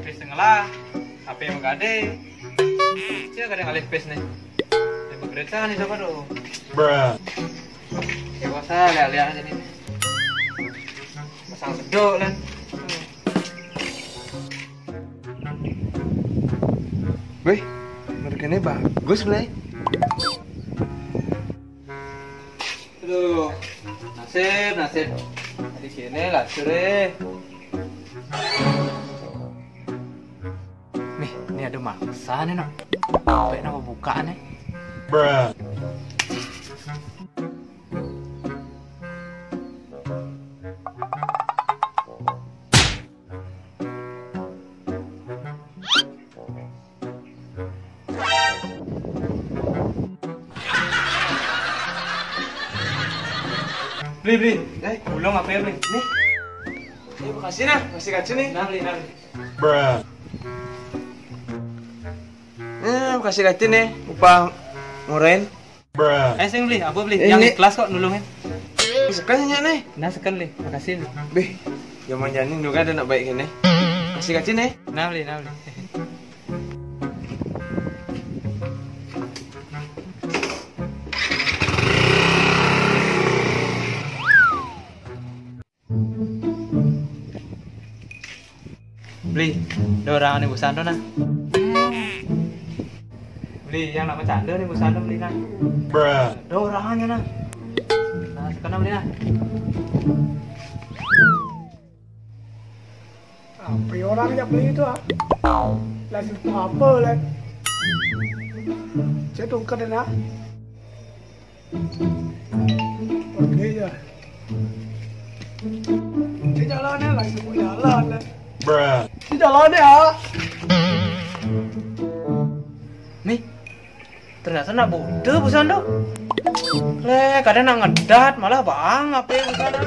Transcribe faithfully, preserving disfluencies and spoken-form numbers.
Pis tengah lah. Apa yang mengade? Siapa kadang alih pis nih? Yang bergerak nih siapa tuh? Bruh. Ya, gua salah lihat-lihat aja nih. Pasang sedok kan. Wih, mereka ini bagus, Blay. Aduh, nasib, nasib. Di sini lah, sore. Nih, ini ada maksa nih, nak. Sampai nama buka nih. Bruh. Beli, beli. Eh, pulang apa ya, beli? Nih. Eh, makasih nah, masih kacau nih. Nah, beli, nah, beli. Bruh. Eh, makasih kacau nih, upah ngoren. Bruh. Eh, sing beli, apa beli? Ini. Yang ikhlas kok nulungin. Sekarang nih. Nah, sekarang beli. Makasih beli. Beh, zaman jani juga ada nak baik gini. Makasih kacau nih. Nah, beli, nah, beli. Beli, ada orang nih bosan tuh nah. Beli, yang nama canda nih bosan tuh beli nah. Bruh. Ada orangnya nah. Nah, sekarang beli nah. Apa ya orang yang beli itu ah? Lah situ apa lah? Saya tungkat dah nah. Oke ya. Saya jalan ya lah, saya jalan lah. Bruh. Saya jalan ya. Nih, ternyata nak bodoh bosan tuh. Leh, kadang nak ngedat malah bang apa yang bosan tuh.